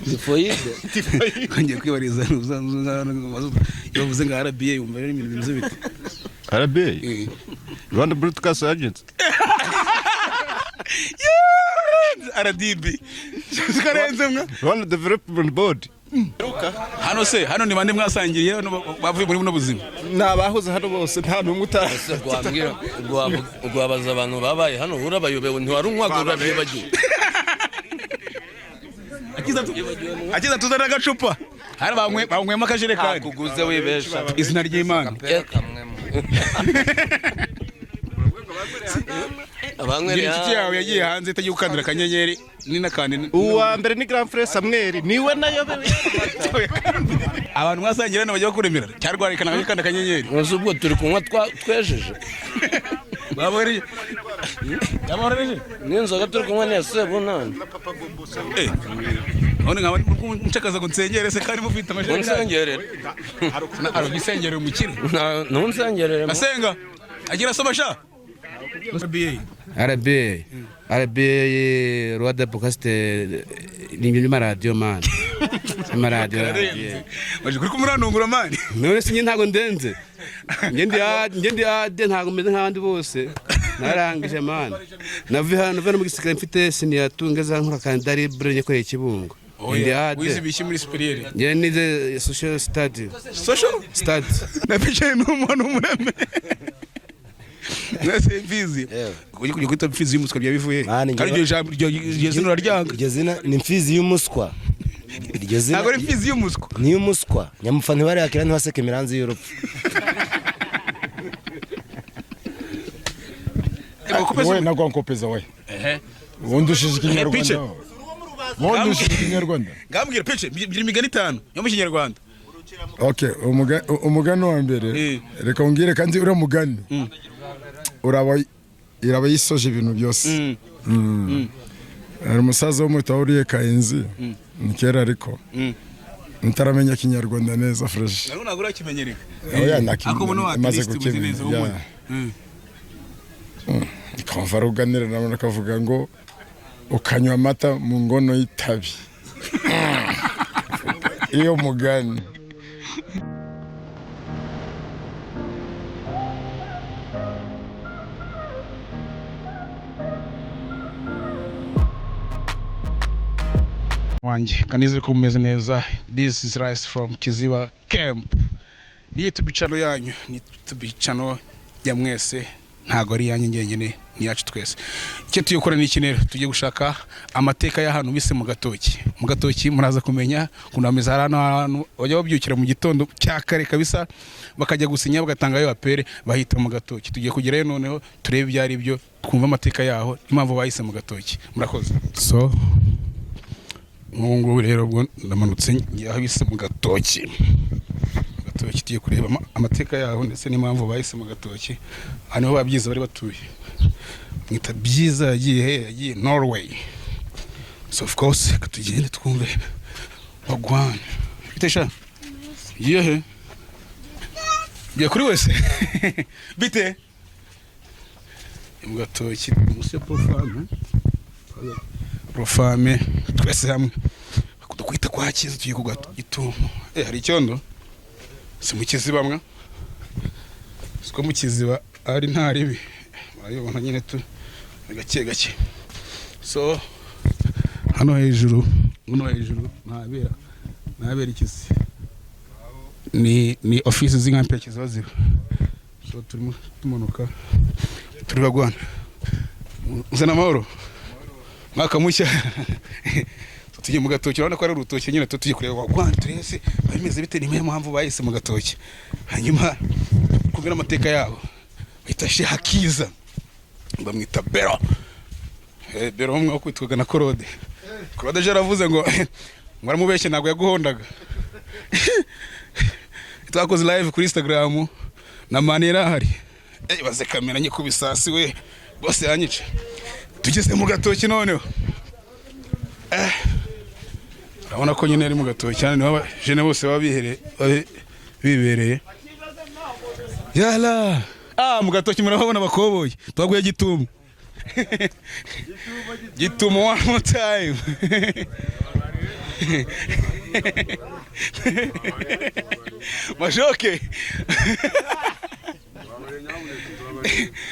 Tifoyide. Ngiye kwibariza, iyo bavuze ngo RBA wumva ari ibintu bimeze bite? RBA, Rwanda Broadcast Agency. RDB karenze mwa. Rwanda Development Board. Hano se, hano ni bande mwasangiriye hano bavuye muri buno buzima? Ni abahoze hano bose, nta n'umwe utari. Ese wambwira ubwo wabaza abantu babaye hano, urabayobewe? Ntiwari unywaga, urabyibagiwe. Akiza tuzana agacupa hari banywemo akajerekani. Kuguze wibesha. Izina ry'Imana. Abanywereye. Ngira inshuti yawe yagiye hanze itagiye gukandira akanyenyeri ni n'akandi. Uwa mbere ni Grand Frère Samuel, niwe nayobewe. Abantu mwasangira hano bajya bakuremera cyarwarikana akakanda akanyenyeri. Ntuzi ubwo turi kunywa twejeje. Babohereje, yabohereje. N'inzoga turi kunywa ni iya sebunani. Eh, none nkaba nshakaza ngo nsengere se kandi mufite amajerekani? Ntunsengerere. Arabisengere umukire. Ntunsengerere. Asenga agira asoma sha RBA. RBA, RBA, Rwanda Broadcast, ni ibintu by'amaradiyo man, amaradiyo RBA. Waje kuri kumuranungura man. None se njye ntabwo ndenze? Njye ndi ade, ntabwo meze nk'abandi bose. Narangije man, navuye hano, navuye no mu gisirikare mfite senior two, ngeze nkora candidat libre, nyakoreye Kibungo. Ndi ade. Wize ibiki muri supérieur? Njye nize social study. Social study. Napicaye n'umuntu umureme mwese mfizi ujye kujya kwita mfizi y'umuswa byabivuye? Mani, kandi iryo jambo, iryo zina uraryanga. Iryo zina ni imfizi y'umuswa, iryo zina. Ntabwo ari mfizi y'umuswa. Ni iy'umuswa nyamupfa, ntibariyakira, ntibaseke imiranzi y'urupfu. Wowe nagwa nkopeza we, wundushije Piche. ikinyarwanda, wundushije ikinyarwanda. Ngambwira pice, ngira imigani itanu yo mu Kinyarwanda. Okay, umugani wa mbere. Reka umbwire kandi uriya mugani uraba iraba yisoje ibintu byose. Hari umusaza wo mu uriye Kayenzi, ni kera ariko ntaramenya Kinyarwanda neza fresh. Ntabwo urakimenyereka. Oya. Ariko ubu ni Maze at least umeze neza. kukimenya. Wowe. Kamva ruganira nabona akavuga ngo ukanywa amata mu ngono y'itabi, iyo mugani. Wanjye kanizere ko mumeze neza. This is Rice from Kiziba Camp, ni YouTube channel yanyu, ni YouTube channel ya mwese, ntabwo ari iyanjye njyenyine, ni iyacu twese. Icyo tugiye gukora ni iki rero? Tugiye gushaka amateka y'ahantu bise mu Gatoki. Mu Gatoki muraza kumenya ukuntu hameze. Hari ahantu bajya babyukira mu gitondo cya kare kabisa, bakajya gusinya, bagatanga ayo apere, bahita mu Gatoki. Tugiye kugerayo noneho turebe ibyo ari byo, twumve amateka yaho, impamvu bahise mu Gatoki. Murakoze. So nk'ubu ngubu rero ubwo ndamanutse ngiye aho bise mu Gatoki. Mu Gatoki tugiye kureba amateka yaho ndetse n'impamvu bahise mu Gatoki. Aha niho Babyiza bari batuye. Mwita Byiza yagiye he? Yagiye Norway. So of course reka tugende twumve wagwan. Bite sha? Ugiye he? Ugiye kuri wese? Bite mu Gatoki, munsi ya Profame. Profame twese hamwe bakunda kwita kwa Kiza. Tugiye ku gitumo. Eh, hari icyondo, si mu Kiziba mwa, siko mu Kiziba ari nta ribi, murabibona nyine tu ni gake gake. So hano hejuru, hano hejuru ntabera ikizi, ni office z'inkampi ya Kiziba ziba. So turimo tumanuka, turi bagwana uzana amahoro, mwaka mushya. Tugiye mu Gatoki, urabona ko ari urutoki nyine. Tugiye kureba wagwana, turebe se bimeze bite, ni mpamvu bahise mu Gatoki, hanyuma kumwe n'amateka yabo. Bahita Hakiza, bamwita Bero. Eh, Bero umwe wo kwitwaga na Claude. Claude ejo yaravuze ngo aramubeshye, ntabwo yaguhondaga. Twakoze live kuri Instagram na mani yarahari. Eh, baze kamera nyikubisasi we bose yanyica. Tugeze mu Gatoki noneho. Eh, urabona ko nyine ari mu Gatoki cyane, niho abajene bose baba bibereye. Yala, ah, mu Gatoki murababona abakoboyi. Twaguye gitumo, gitumo one more time. Mashoke.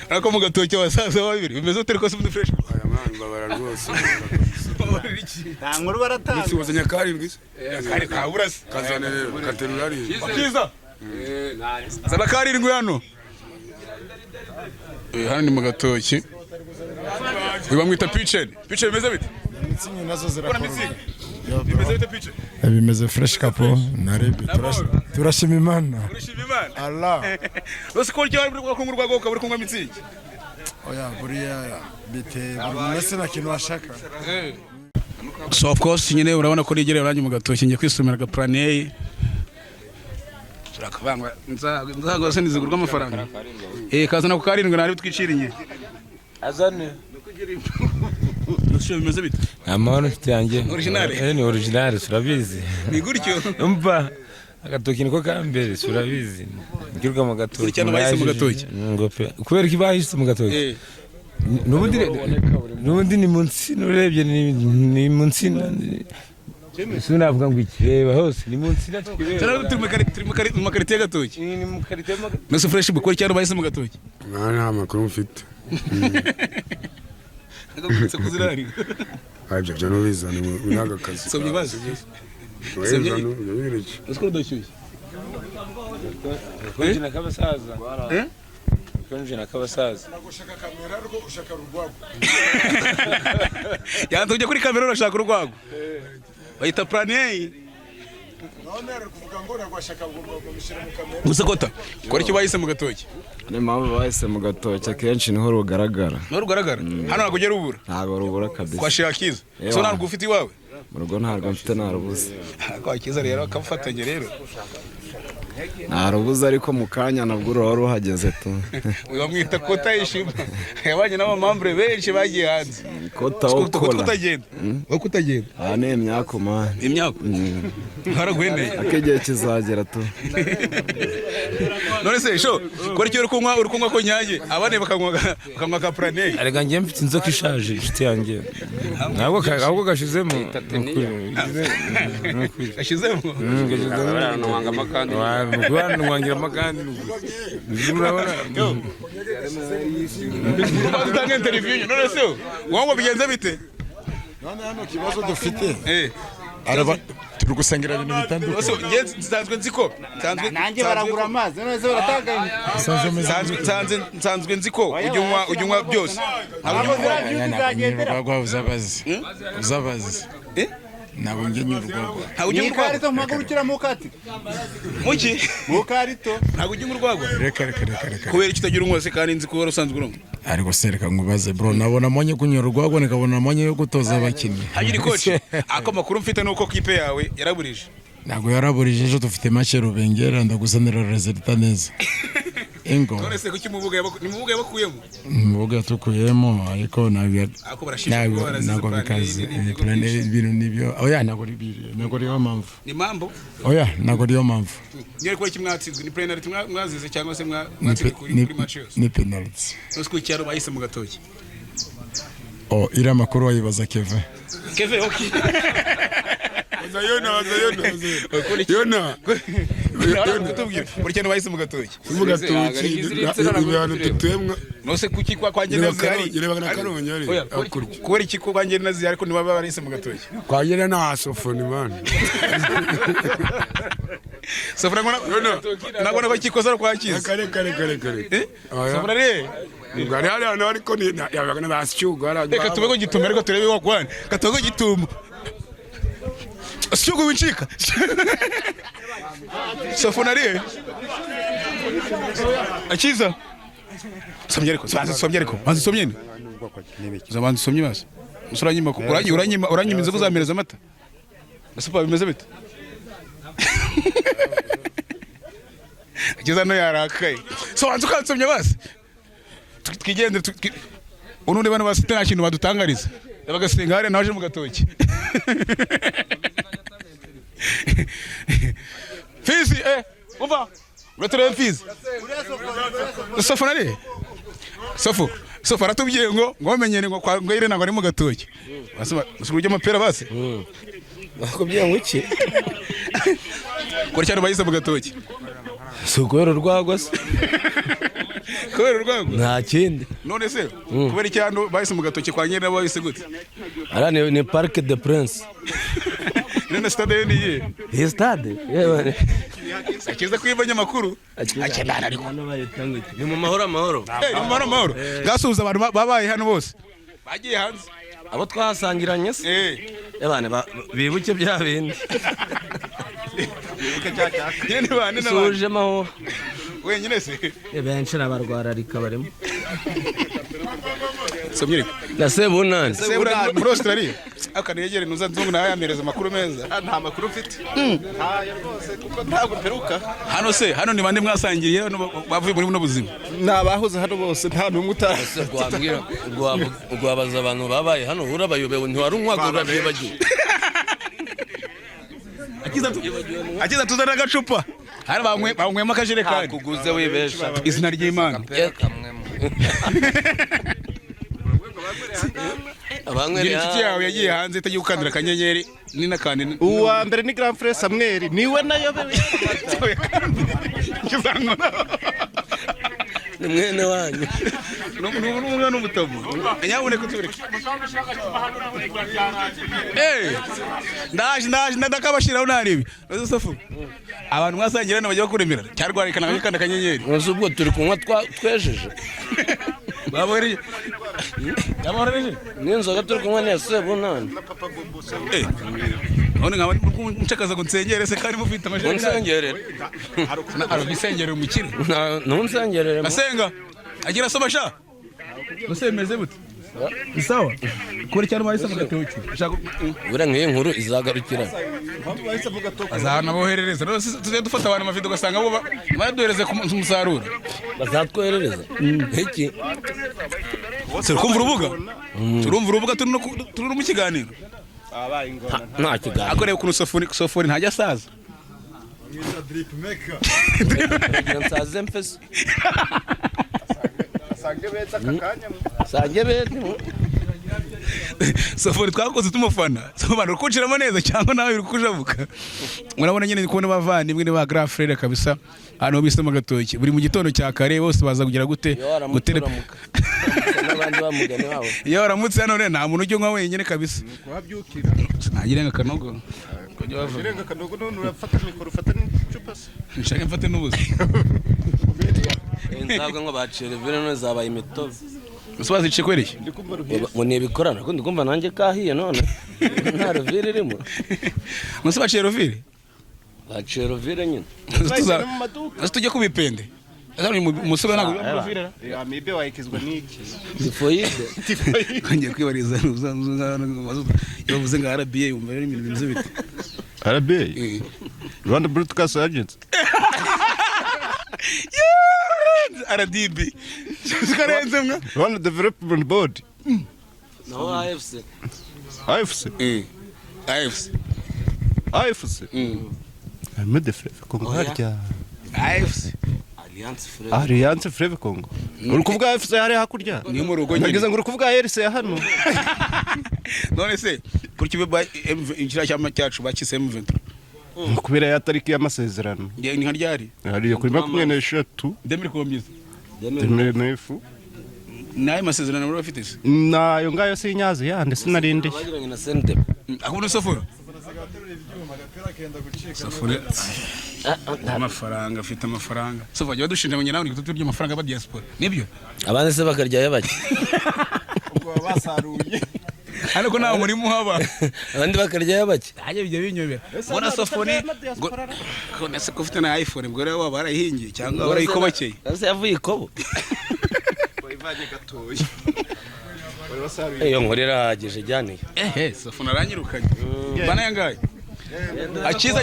Ariko mu gatoki abasaza babiri bimeze ute rwose muri fresh? Aya mwana mbabara rwose. Nta nkuru baratanga. Nsiwazanya karindwi se. Kari kabura se. Kazane rero katerura ari. Kiza. Zana karindwi hano. Hano ni mu gatoki. Uyu bamwita Pichen. Pichen bimeze bite? Mitsingi nazo zirakora. Bimeze bite Pichen? Bimeze fresh kapo narebi turashima Imana. Turashima Imana. Allah. Rose ko ryo bari kunywa urwagwa ukaba uri kunywa mitsingi. Oya buriya bite buri wese na kintu ashaka. So of course nyine urabona ko nigereye urangi mu gatoki ngiye kwisomera ga planey. Turakavangwa nzago se nizigurwa amafaranga. Kazana ku karindwi nari twicirinye. Azane. Nusho bimeze bite? Amahoro mfite yanjye. Original. Ni original turabizi. Ni gutyo. Umva agatoki niko kambere turabizi. Ngiruka mu gatoki. Kurikirana bahise mu gatoki. Ngo pe. Kubera ki bahise mu gatoki? Nubundi ni munsi nurebye ni munsi. Sinavuga ngo ikireba hose ni munsi natwibera. Turi mu karite gatoki. Ni mu karite. Nuse fresh bukora cyane bahise mu gatoki. Nta makuru mfite. Agakutse kuzirari. Ibyo byo nubizana unaga kazi. Somye bazi. Somye. Usko ndashyushye. Konje nakabasaza. Konje nakabasaza. Nagushaka kamera rwo ushaka urwagwa. Yanze ujya kuri kamera urashaka urwagwa. Bayita planey. None ari kuvuga ngo nagwashaka ngo bishyira mu kamera. Musakota. Kora icyo bahise mu gatoki. Ni mpamvu bahise mu gatoki akenshi niho rugaragara. Niho rugaragara? Hano ntabwo ugera ubura? Ntabwo rubura kabisa. Kwa Shehakiza. So ntabwo ufite iwawe? Mu rugo ntabwo mfite narubuze. Kwa Kiza rero akafatanya rero. Narubuze ariko mu kanya nabwo ruba ruhageze tu. Bamwita Kota yishima. Yabanye n'abamambre benshi bagiye hanze. Kota okora. Kutagenda. Wo kutagenda. Ah ni imyako man. Imyako. Haragwendeye. Akegiye kizagera tu. None se sho kora icyo uri kunywa ko nyange abane bakanywa ka planey. Arega ngiye mfite inzoka ishaje inshuti yanjye. Ntabwo ahubwo gashizemo. Gashizemo. Gashizemo. Wangira makandi urabona utanga interview none se wowe bigenze bite? None hano kibazo dufite araba turi gusangira ibintu bitandukanye. Nsanzwe nziko nanjye baragura amazi none se baratanga. Nsanzwe nziko ujya byose. Ntabwo uzabazi uzabazi. Ntabwo njye nyurwagwa. Ntabwo ujya urwagwa. Ni mpagurukira mu kati. Muki? Mu karito. Ntabwo ujya urwagwa. Reka reka reka reka. Kubera iki utagira umwose kandi nzi ko wari usanzwe urumva. Ariko se reka nkubaze bro, nabona mwanya kunyura urwagwa nikabona mwanya yo gutoza abakinnyi. Hagiri coach, ako makuru mfite nuko kipe yawe yaraburije. Ntabwo yaraburije, ejo dufite match Rubengera ndaguzanira resultat neza. Ingo. None se kuki mubuga ni mubuga yabakuyemo? Mubuga tukuyemo ariko ntabwo bikaze. Plan ibintu nibyo. Oya ntabwo ntabwo mpamvu. Ni mambo? Oya ntabwo ariyo mpamvu. Nyere ko iki mwatsinzwe ni penalty mwazize cyangwa se mwatsinzwe kuri match yose? Ni penalty. Nose kuki yaro bahise mu gatoki? Oh ira makuru wayibaza Keve. Keve okay. Yona Yona. Kutubwira buri kintu bahise mu gatoki. Mu gatoki ibintu tutuyemwa. Nose kuki kwa kwanjye nazihari. Yereba na Karongi ari. Kubera iki kwa kwanjye nazihari ariko niba barahise mu gatoki. Kwa na sofoni man. Sofra ngona nabona ko kikoza kwa kiza. Kare kare kare kare. Sofra re. Ngari hari hano ariko ni yabagana basyugo ara. Reka tubego gituma ariko turebe wa kwane. Katubego gituma. Shyugo wincika. Sofona re. Akiza. Somye ariko, somye ariko. Banza somye ni. Zabanza somye basi. Usuranyima uranyima uranyima inzoga uzamereza amata. Asupa bimeze bite? Akiza no yarakaye. So wanza ukansomye basi. Twigendere unundi bana basite nta kintu badutangariza. Bagasenga hariya naje mu gatoki. Fizi umva uratureba Fizi. Sofu nari Sofu Sofu aratubwiye ngo ngo bamenyere ngo kwa ngwire ntabwo ari mu gatoki. Basaba urya amapera basi. Bakubwiye ngo iki? Kora cyane bayise mu gatoki. Si ukubera urwagwa se? Kubera urwagwa? Nta kindi. None se kubera iki hano bahise mu gatoki kwa nyine nabo bahise gute? Ara ni Parc de Prince. None stade ni iyihe? Iyi stade? Yewe. Akiza kwiba abanyamakuru. Akendana ariko. Ni mu mahoro amahoro. Ni mu mahoro amahoro. Gasuhuza abantu babaye hano bose. Bagiye hanze. Abo twahasangiranye se? Ebane bibuke bya bindi. Nyine bane n'abandi. Suje maho. Wenyine se? Benshi n'abarwararika barimo. Somyereko. Na Sebunani. Sebunani muri Australia. Akanegere nuza nzungu nawe yamereza amakuru meza. Nta makuru mfite. Ntayo rwose kuko ntabwo mperuka. Hano se hano ni bande mwasangiriye hano bavuye muri buno buzima? Ni abahoze hano bose nta n'umwe utazi. Rwambwira rwabaza abantu babaye hano urabayobewe ntiwari urabyibagiwe. Akiza tuzana agacupa. Hari banywemo akajerekani. Ntakuguze wibesha. Izina ry'Imana. Abanywera inshuti yawe yagiye hanze itagiye gukandira akanyenyeri ni n'akandi. Uwa mbere ni Grand Frère Samuel niwe nayobewe. Ni mwene wanyu. Ni umwana w'umutavu. Nyabuneka tubereke. Ndaje ndakabashiraho naribi. Yosefu. Abantu mwasangira hano bajya bakuremera. Cyarwarikana agakanda akanyenyeri. Nzi ubwo turi kunywa twejeje. Baboreje. Yaboreje. N'inzoga turi kunywa ni Sebunani. None nkaba nshakaza ngo nsengere se kandi mufite amajerekani. Unsengerere. Arabisengere umukire. Ntunsengerere. Asenga. Agira soma sha. Ose meze bute? Isawa. Kuri cyane bahise mu gatoki. Buriya nk'iyi nkuru izagarukira. Azahana boherereza. None tuzajya dufata abantu amavido ugasanga bo baraduhereze ku musaruro. Bazatwoherereza. Iki? Turi kumva urubuga. Turumva urubuga turi no mu kiganiro. Nta kiganiro. Akoreye ukuntu Sofoni ntajya asaza. Nsaze mfese. Sange beza kakanya. Sange beza. Sofoni twakoze tumufana. Sobanura ukuciramo neza cyangwa nawe uri kujabuka. Murabona nyine kubona bavandimwe ni ba Grand Frère kabisa. Hano bise mu gatoki. Buri mu gitondo cya kare bose baza kugira gute? Gutere. N'abandi bamugane babo. Iyo waramutse hano rero nta muntu ujya unywa wenyine kabisa. Kuhabyukira. Nagirenga kanogo. Nagirenga kanogo none urafata mikoro ufata n'icupa se. Nshaka mfate n'ubuzi. Nzabwa ngo bacire vire none zabaye imitobe. Usobaze ice kwereye. Ngo ni ibikorana kundi kumva nanjye kahiye none. Nta rovire irimo. Musi baciye rovire? Baciye rovire nyine. Tuza tujye kubipende. Azari umusore ntabwo rovire. Amibe wayikizwa n'iki? Tifoide. Ngiye kwibariza yavuze ngo RBA yumva ari ibintu bimeze bite? RBA? Rwanda Broadcast Agency. RDB. Karenze mwa. Rwanda Development Board. No AFC. AFC. AFC. AFC. Armée de Fleuve Congo harya. AFC. Alliance Fleuve. Alliance Fleuve Congo. Uri kuvuga AFC hari hakurya? Ni mu rugo nyine. Nageze ngo uri kuvuga ARC ya hano. None se kuri kibe ba injira cyama cyacu bakise M23. Kubera ya tariki y'amasezerano. Ngiye ni nkaryari. Hariyo kuri 23. Demiri kombiza. Demiri nefu. Nayo masezerano muri bafite se? Nayo ngayo sinyazi yande sinarindi. Bagiranye na CNDP. Akubona Sofura? Sofura. Amafaranga afite amafaranga. Sofura jya badushinja ngo nawe turya amafaranga ba diaspora. Nibyo? Abandi se bakarya bake. Ubwo basaruye. Ariko nawe muri muhaba. Abandi bakarya bake. Ajye bijya binyobera. Mbona Sofoni ngo nase ko ufite na iPhone bwo rero waba warayihingiye cyangwa warayikobokeye. Ese yavuye ikobo. Wayivanye gatoya. Wari wasaruye. Iyo nkuru irahagije jyaniye. Sofoni aranyirukanye. Bana yangaye. Akiza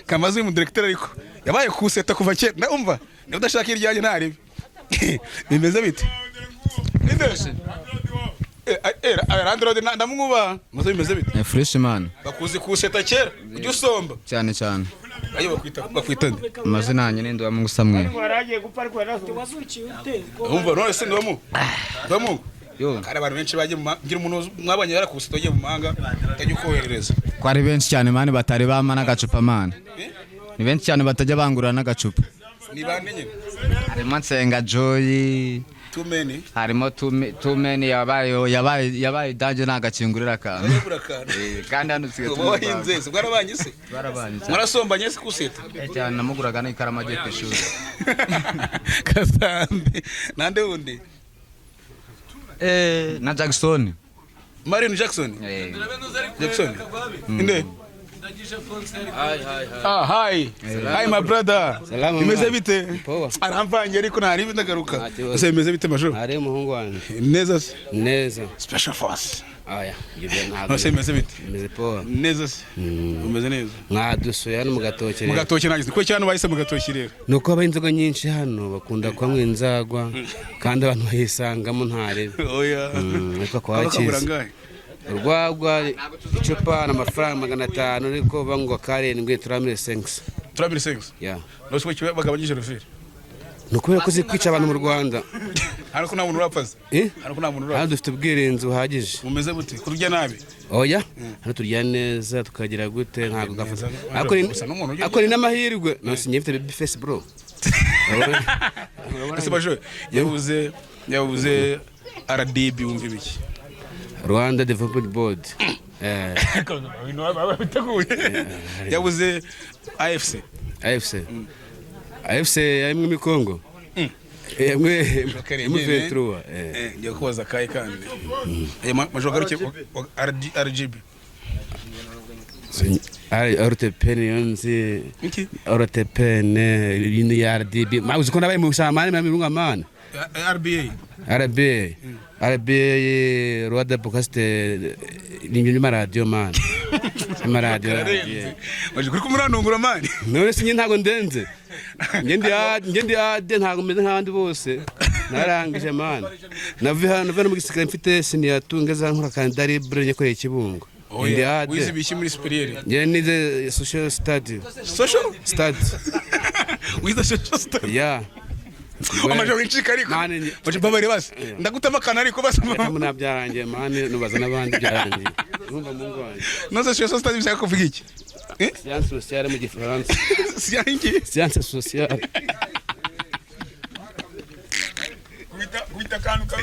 kamaze mu directeur ariko yabaye kuseta kuva kera ndumva niba udashaka iryanjye ntaribi. Bimeze bite? Android ndamwubaha. Maze bimeze bite? Fresh man. Bakuzi kuseta kera ujye usomba. Cyane cyane. Ayo bakwita nde? Amazina yanjye ni Nduwamungu Samuel. Umva none se Nduwamungu. Nduwamungu. Kandi abantu benshi bagiye mu ngira umuntu mwabanye yarakubise utagiye mu mahanga utajya ukoherereza. Ko ari benshi cyane man, batari bampa n'agacupa man. Ni benshi cyane batajya bangurira n'agacupa. Ni bande nyine? Harimo Nsenga Joy. Too many. Harimo Too Many, yabaye danger, ntagakingurira akantu. Urabura akantu. Kandi hano usigaye Uba wahinze se, bwarabanye se? Twarabanye cyane. Mwarasombanye se kuseta? Cyane, namuguraga n'ikaramu agiye ku ishuri. Kasambi nande wundi? Na Jackson. Marion Jackson. Jackson inde? Ah, hi. Hi my brother. Salamu, Bimeze man. bite? Aramvange ariko ntari ndagaruka. Ese bimeze bite, major? Ari umuhungu wanjye. Neza se? Neza. Special force. Aya, ibyo ntabwo. Ese bimeze bite? Bimeze poa. Neza se? Umeze neza? Mwadusuye hano mu gatoki Mu rero. gatoki nagize. Ko cyane bahise mu gatoki rero. Nuko haba inzoga nyinshi hano, bakunda kunywa inzagwa kandi abantu bayisangamo ntarebe. Oya. Ariko kwa Bakagura kiza. angahe? Urwagwa icupa ni amafaranga 500, ariko bangwa karindwi, 3500. 3500? Ya. Nose ko bagabanyije rufiri? Ni ukubera ko ziri kwica abantu mu Rwanda. Hano ko nta muntu urapfa se? Eh? Hano ko nta muntu Hano urapfa. dufite ubwirinzi buhagije. Bumeze bute? Kurya nabi? Oya, hano turya neza tukagira gute, ntabwo gafata. Major, gusa n'umuntu urya. Ariko ni n'amahirwe. No sinjye mfite baby face, bro. Ese major, yabuze RDB, wumva ibiki? Rwanda Development Board. Biteguye. Yabuze AFC. AFC. AFC yamwe muri Congo. Yamwe M23. Ngiye kubaza kaye kandi. Aya major garuke RGB. RTP niyo nzi. Iki? RTP ne yindi ya RDB. Uzi ko nabaye mu Samani mu Mirunga man. RBA. RBA. RBA, Rwanda Broadcast, ni ibyo by'amaradiyo man. Amaradiyo. Karenze. Waje kuri kumuranungura man. None se njye ntabwo ndenze. Njye ndi ade, ntabwo meze nk'abandi bose. Narangije man. Navuye hano, navuye no mu gisirikare mfite senior 2, ngeze hano nkora candidat libre nyikoreye Kibungo. Ndi Oya. ade. Wize ibiki muri superieur? Njye nize social study. Social? Study. Wize social study. Yeah. Amajoro incika ariko. Baje babari basi. Ndagutama kana ariko basi. Muna byarangiye man, nubaza n'abandi byarangiye. Urumva mungu wanjye. Noze social study bishaka kuvuga iki? Science sociale mu gifaransa. Science? Science sociale. Kubita akantu kabi.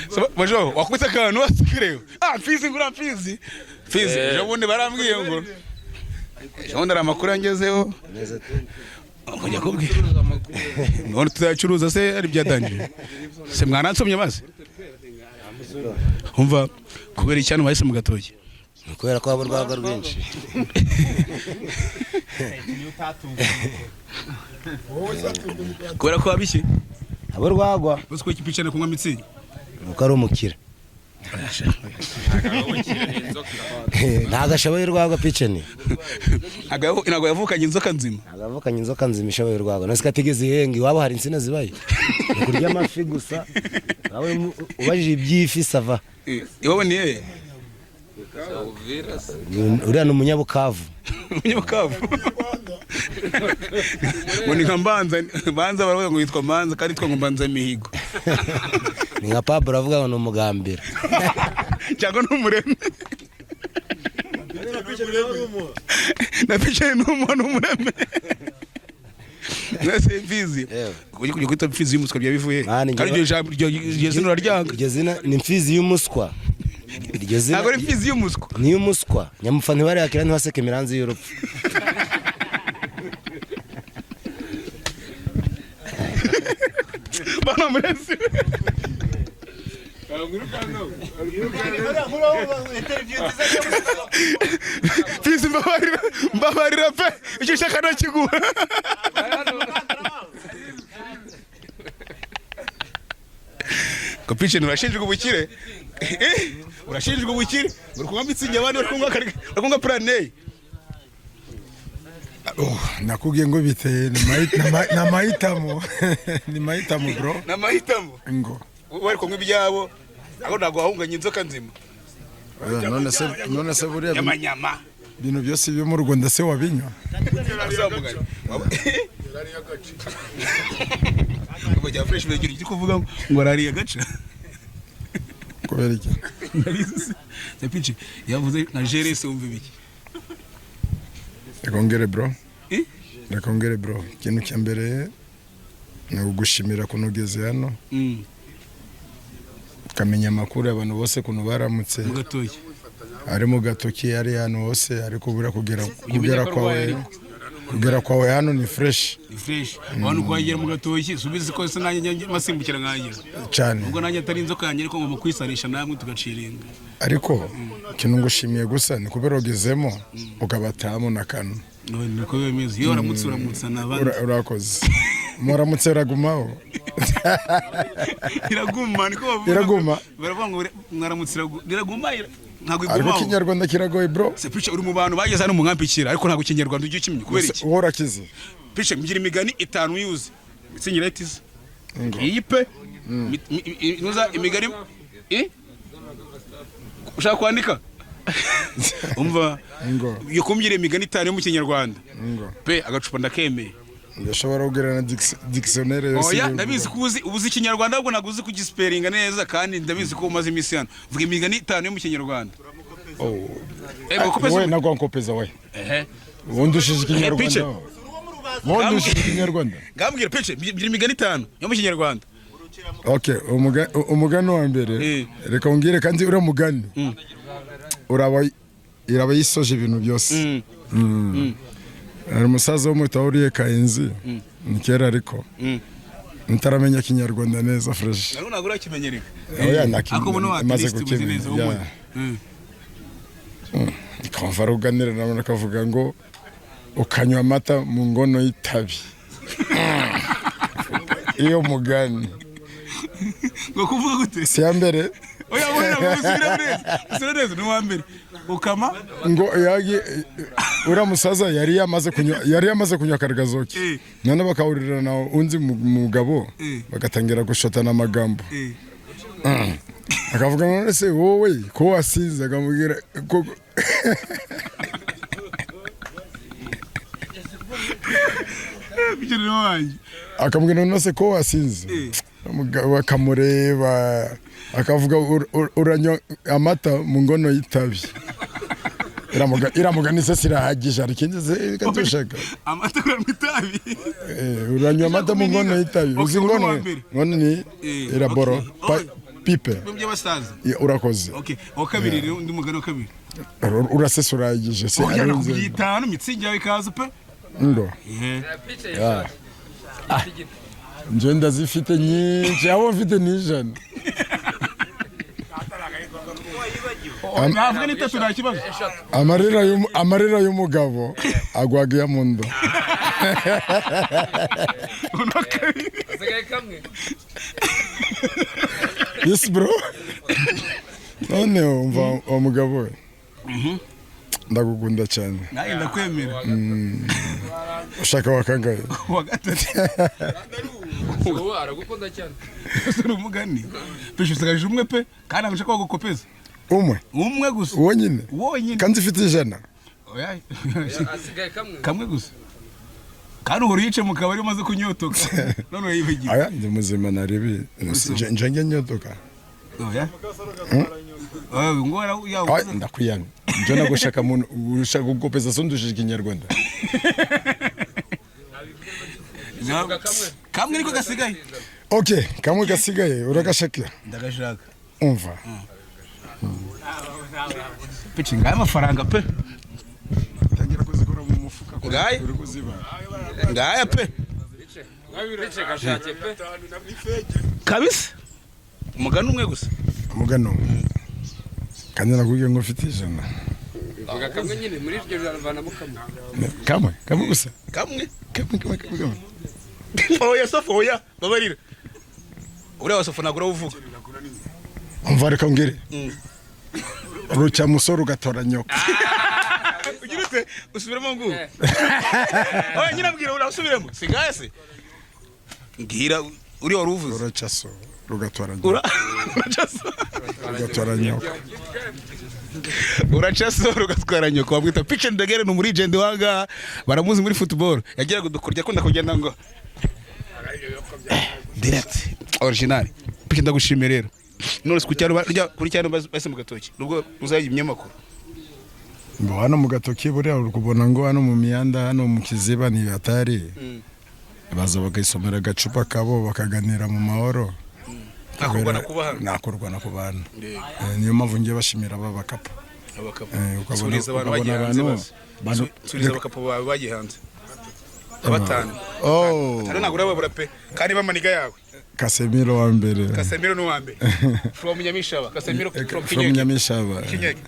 So, Major, wakubita akantu wasikireo. Ah, mfizi ngura mfizi. Mfizi, ejo bundi barambwiye ngo. Ejo bundi hari amakuru yangezeho. Kujya kubwira. None tuzacuruza se ari byadanje. Se mwanansomye maze? Umva, kubera icyanu bahise mu gatoki. Ni kubera ko haba urwagwa rwinshi. Kubera ko wabishye? Haba urwagwa. Uzi ko ikipicane kunywa mitsingi? Nuko ari umukira. Ntabwo ashoboye urwagwa piceni. Ntabwo yavukanye inzoka nzima. Ntabwo yavukanye inzoka nzima ishoboye urwagwa. None se ko atigeze ihenga, iwabo hari insina zibayo. Ni kurya amafi gusa. Nawe ubajije iby'ifi sava. Iwabo ni hehe? Uriya ni umunyabukavu. Umunyabukavu. Ngo ni nka Mbanza, Mbanza baravuga ngo yitwa Mbanza kandi yitwa ngo Mbanza Mihigo. Ni nka Pablo avuga ngo ni umugambira. Cyangwa ni umureme. Na picha ni umuntu umureme. Mwese mfizi. Kujya kujya kwita mfizi y'umuswa bya bivuye. Kandi iryo jambo iryo zina uraryanga. Iryo zina ni mfizi y'umuswa. Iryo zina Ntabwo ari mfizi y'umuswa. Ni y'umuswa. Nyamupfa ntibarayakira ntibaseke imiranzi y'urupfu. Bana murezi. Mfizi mbabarira, mbabarira pe. Icyo ushaka nakiguha. Kopiche urashinjwa ubukire. Urashinjwa ubukire. Uri kunywa mitsingi abandi bari kunywa bari kunywa plan A. Oh, nakubwiye ngo biteye ni amahitamo. Ni mahitamo bro. Ni amahitamo. Ngo. Bari kunywa ibyabo. Aho ntabwo wahunganye inzoka nzima. None se buriya Nyamanyama. Ibintu byose byo mu Rwanda se wabinywa? Ngo jya fresh begira icyo kuvuga ngo arariye agace. Kubera iki? Ndabizi se Piche yavuze nka GRS wumva ibiki? Reka ngere bro. Eh? Reka ngere bro, ikintu cya mbere ni ugushimira kuntu ugeze hano, ukamenya amakuru abantu bose kuntu baramutse. Mu gatoki. Ari mu gatoki, ari hano hose, ariko buriya kugera Ujya umenya kugera ko kwawe arwaye. Kugera kwawe hano ni fresh. Ni fresh. Abantu kwagera mu gatoki subizi ko se nanjye njya masimbukira nkagira. Cyane. Ubwo nanjye atari inzoka yanjye, ariko ngomba kwisanisha namwe tugaciringa. Ariko ikintu ngushimiye gusa ni kubera ugezemo ukabatahamo na kano. None niko bimeze, iyo waramutse uramutsa n'abandi. Urakoze, muramutse iragumaho. Iraguma, niko bavuga. Iraguma. Baravuga ngo mwaramutse iraguma, ntabwo Ariko igumaho. Ikinyarwanda kiragoye bro. Se Piche, uri mu bantu bageze hano mu nkampikira, ariko ntabwo Ikinyarwanda ujya ukimenya, kubera iki? Wowe urakize. Piche, mgira imigani itanu yuze mitsingi itize iyi pe. Nuza imigani, eh, ushaka kwandika? Umva. Ngo. Yo kumbwira imigani itanu yo mu Kinyarwanda. Ngo. Pe, agacupa ndakemeye. Ndashobora kugira na dictionnaire yose. Oya, ndabizi ko uzi, uzi Ikinyarwanda, ahubwo ntabwo uzi kugisiperinga neza, kandi ndabizi ko umaze iminsi hano. Vuga imigani itanu yo mu Kinyarwanda. Oh. Eh, bakopeza. Wowe nagwa nkopeza we. Ehe. Wundushije Piche. Ikinyarwanda. Wundushije Ikinyarwanda. Ngambwira Piche, mbwira imigani itanu yo mu Kinyarwanda. Okay, umugani wa mbere reka umbwire, kandi uriya mugani uraba iraba yisoje ibintu byose. Hari umusaza wo mu uriye Kayenzi, ni kera ariko ntaramenya Kinyarwanda neza fresh. Ntabwo ntabwo urakimenyereka. Oya. Ariko ubu ni Maze at least uzi neza kukimenya. wowe. Ikamva ruganira nabona akavuga ngo ukanywa amata mu ngono y'itabi. Iyo mugani. Ngo kuvuga gute? Si ya mbere. Oya, wowe ntabwo usubira neza. Usubira neza ni uwa mbere. Ukama Ngo yagi uriya musaza yari yamaze kunywa kargazoki, none bakawurirana undi mugabo, bagatangira gushotana amagambo. Akavuga ngo none se wowe ko wasinze, akamubwira ko Piche ni wanjye. Akamubwira none se ko wasinze. Umugabo akamureba akavuga uranywa amata mu ngono y'itabi. Iramuga se sirahagije, hari ikindi se reka dushaka. Amata kuri mu itabi. Eh, uranywa amata mu ngono y'itabi. Okay, Uzi uwo ngono wa mbere. Ngono ni iraboro pipe. By'abasaza. Yeah, urakoze. Okay, uwa kabiri rero, undi mugani wa kabiri. Urasese urahagije se. Oya, Arenze. nakubwiye itanu, mitsingi yawe ikaza pe. Ndo. Yeah. Ah. Nje ndazifite nyinshi, abo mfite ni 100. Navuga n'itatu nta kibazo. Amarira y'umugabo agwaga iya mu nda. Asigaye kamwe. Yes bro, none umva uwo mugabo we, ndagukunda cyane. Nanjye ndakwemera. Ushaka wakangaye? Uwa gatatu. Ubu aragukunda cyane. Uri umugani Piche, usigaje umwe pe, kandi ntabwo ushaka gukopeza. Umwe. Umwe gusa. Wonyine. Wonyine. Kandi ufite 100. Oya. Asigaye kamwe. Kamwe gusa, kandi uhora uyice mu kabari umaze kunyotoka, none urayibagiwe. Aya, ndi muzima, naribi nje nge nyotoka. Oya. Oya, ngo ya. Ay, ndakwiyanga nje nagushaka muntu ushaka gukopeza so ndushije Ikinyarwanda. Kamwe niko gasigaye. Okay, kamwe gasigaye uragashaka? Ndagashaka. Umva. Piche, ngaya amafaranga pe. Tangira kuzikora mu mufuka. Ngaya. Uri kuzibara. Ngaya pe. Bice gashake pe. Kabisa, umugani umwe gusa. Umugano kandi nakubwiye ngo mfite 100. Vuga kamwe nyine muri iryo jana, vanamo kamwe. Kamwe kamwe gusa. Kamwe. Kamwe kamwe kamwe kamwe. Oya Sofo, oya, babarira, uriya wa Sofo ntabwo urawuvuga. Umva, reka ngire rucya musore ugatora nyoko. Ugira ute? Usubiremo ngo oya nyine, abwira urasubiremo, sigaye se mbwira uriya wari uvuze. Uraca so rugatora nyoko. Uraca so. Rugatora nyoko. Uraca so rugatwara nyoko. Bamwita Piche Ndegere, ni umurigende wanga baramuzi muri football, yagiraga udukoryo akunda kugenda ngo direct original. Piche, ndagushimiye rero. None ku cyaro kuri cyaro base mu gatoki nubwo muzajya ibinyamakuru. Ngo hano mu gatoki buriya uri kubona ngo hano mu mihanda hano mu Kiziba ni hatari. Baza bakisomera agacupa kabo bakaganira mu mahoro. Ntakurwana kuba hano. Ntakurwana ku bantu. Niyo mpamvu ngiye bashimira aba bakapo. Abakapo. Ukabona Suriza abantu bagiye hanze bose. Suriza abakapo bawe bagiye hanze. Batanu. Oh. Atari ntabwo urababura pe. Kandi bamaniga yawe. Casemiro wa mbere. Casemiro ni uwa mbere. From Nyamishaba. Casemiro from From Nyamishaba. Kinyege.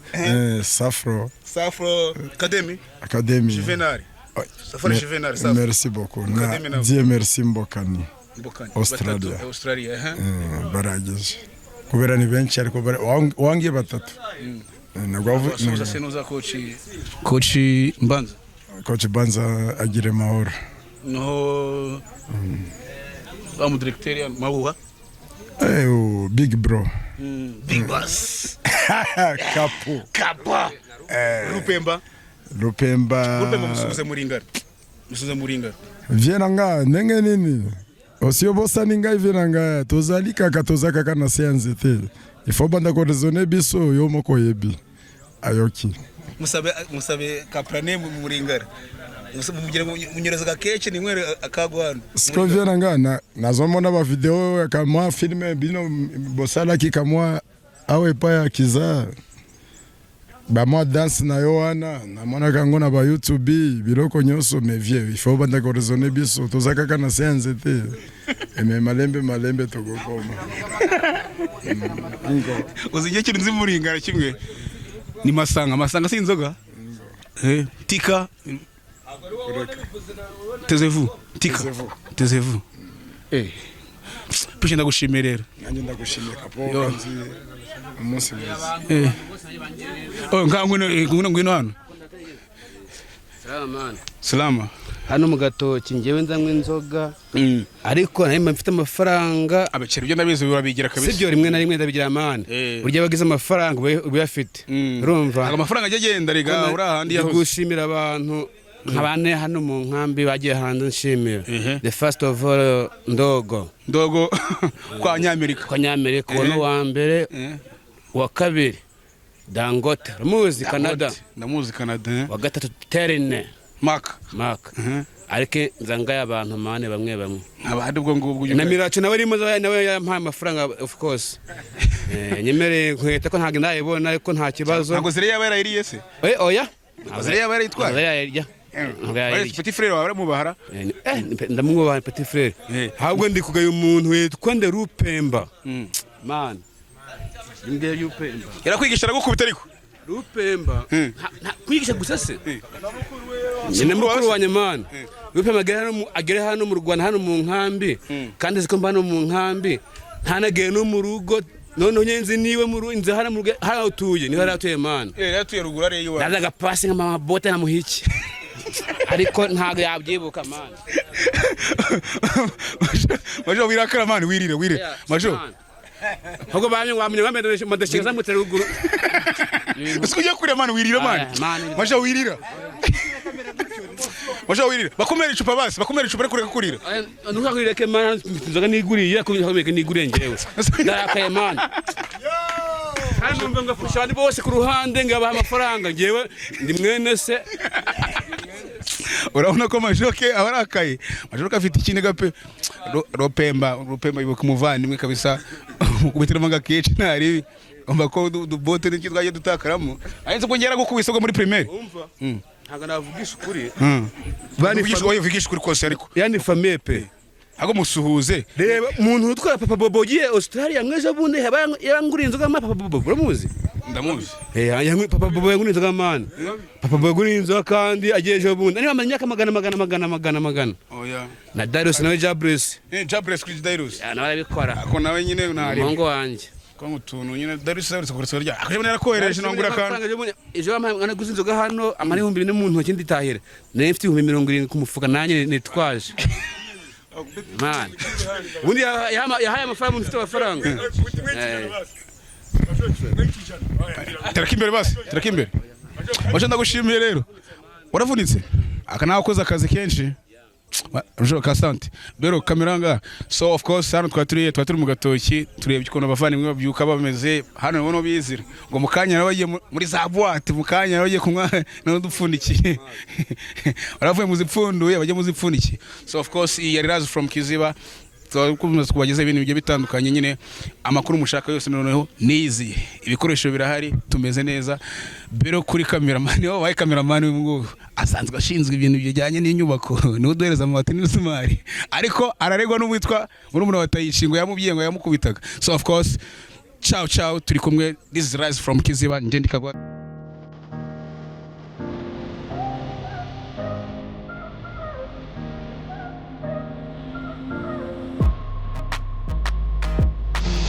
Safro. Safro Academy. Academy. Juvenal. Safari Juvenal Safro. Merci beaucoup. Na Dieu merci Mbokani. Mbokani. Australia. Batatu, Australia. Barageze. Kubera ni benshi ariko wangiye batatu. Nagwavu. Suza coach. Coach Mbanza. Coach Banza agire mahoro. No. Wa mudirecteur Mabuha. Eh, big bro. Big boss. Kapo. Kapa. Rupemba. Rupemba. Rupemba musubize muri ngara. Musubize muri ngara. Viens nga ndenge nini? Osio bosani ngai viens nga tozali kaka tozaka kana se nzete. Il faut banda ko raisonner biso yo moko yebi. Ayoki. Musabe musabe kaprane muri ngara. Mugira munyereza gakeche ni nwere akagwana. Siko viens nga na nazomona ba video kamwa filme bino bosala ki kamwa awe pa ya kiza. Ba moi danse na yo wana namonaka ngo na ba YouTube biloko nyonso mais vieux il faut banda ko raisonner biso tozaka kana se nzete. Mais malembe malembe togokoma. Uzigiye kintu nzi muri ngara kimwe ni masanga masanga si inzoga. Tika Taisez-vous tika taisez-vous. Puis ndagushimiye rero. Nanjye ndagushimiye kapo kanzi umunsi mwiza. Oh ngwino ngwino hano. Salama. Salama. Hano mu gatoki ngewe nzanywa inzoga. Ariko nari mfite amafaranga. Abakera ibyo ndabizi urabigira kabisa. Sibyo rimwe na rimwe ndabigira man. Burya bagize amafaranga ubuyafite. Urumva? Amafaranga ajya agenda rega uri ahandi yahoze. Gushimira abantu nkabane hano mu nkambi bagiye hanze nshimira. The first of all Ndogo. Ndogo kwa Nyamerika. Kwa Nyamerika uwo wa mbere. Wa kabiri Dangote muzi Canada. Ndamuzi Canada. Wa gatatu Terine Mark. Mark. Ariko nzanga abantu mane bamwe bamwe. Abandi ubwo ngubwo na Miracho nawe arimo nawe yampaye amafaranga of course. Nyemereye nkweta ko ntago ndayibona ariko nta kibazo. Ntago zire yaba yarayiriye se? Oya. Zire yaba yarayitwaye. Zire yayirya. Petit frère wawe mubahara? Ndamwubaha petit frère. Ahubwo ndi kugaya umuntu witwa nde Rupemba. Man. Nde Rupemba. Yarakwigisha aragukubita ariko. Rupemba. Kwigisha gusa se? Ni mukuru wa Nyamana. Rupemba agere hano mu Rwanda hano mu nkambi kandi ziko mba no mu nkambi ntanageye no mu rugo none nyenzi niwe mu rugo inze hano mu rugo hano utuye niho yaratuye man. Yaratuye ruguru ari yo. Ndazaga pasi nka mama bote na muhiki. Ariko ntago yabyibuka man. Majo wirakara man wirire wire. Majo. Ahubwo bamye wamye bambe madashinga zamutse ruguru. Usikujya kurira man wirira man. Majo wirira. Majo wirira. Bakomera icupa basi, bakomera icupa ariko kureka kurira. Ntukakurire ke man inzoga niguriye kubikomeka niguriye ngewe. Ndarakaye man. Hano mbe ngafusha abandi bose ku ruhande ngabaha amafaranga ngewe ndi mwene se. Urabona ko Majoke abarakaye. Majoke afite ikiniga pe. Rupemba, Rupemba ibuka umuvandimwe kabisa. Kubitiramo gakeche ntari. Umva ko dubote n'iki twaje dutakaramo. Ayenze ko ngera gukubisa muri primaire. Umva. Ntago navugisha ukuri. Bani vugisha ukuri kose ariko. Yani famille pe. Ago musuhuze. Reba umuntu utwara Papa Bobo giye Australia mwejo bunde yaranguriye inzoga ma Papa Bobo uramuzi? Ndamuzi. Papa Bobo yanguriye inzoga man. Papa Bobo yanguriye inzoga kandi agiye ejo bunde. Niba amenya magana magana magana magana magana. Oya. Na Darius nawe Jabres. Jabres kuri Darius. Nawe arabikora. Ako nawe nyine unari. Mungu wanje. Kwa mutuntu nyine Darius aherutse kuresora rya. Akajye narakohereje nongura kandi. Ejo amana guza inzoga hano amara 2000 mu ntoki nditahira. Nari mfite 70,000 ku mufuka nanjye nitwaje. Man. Ubundi yahaye amafaranga umuntu ufite amafaranga. Tereka imbere basi, tereka imbere. Waje ndagushimiye rero. Waravunitse. Aka nawe ukoze akazi kenshi. Jo kasante bero kameranga. So of course hano twari turi mu gatoki, turebye ukuntu abavandimwe babyuka bameze hano, nabo bizira ngo mu kanya nabo bagiye muri za boîte, mu kanya nabo bagiye kunywa n'udupfundikiye, baravuye mu zipfunduye bajya mu zipfundikiye. So of course iyi yari Raz from Kiziba, twakomeza kubagezaho ibintu bigiye bitandukanye nyine, amakuru mushaka yose. Noneho niyiziye, ibikoresho birahari, tumeze neza. Bero kuri kameramani, wowe wabaye kameramani uyu nguyu asanzwe ashinzwe ibintu bijyanye n'inyubako, niwe uduhereza amabati n'imisumari, ariko araregwa n'uwitwa murumuna wa Tayichi ngo yamubwiye ngo yamukubitaga. So of course, ciao ciao, turi kumwe. This is Rise from Kiziba, ngende kagwa.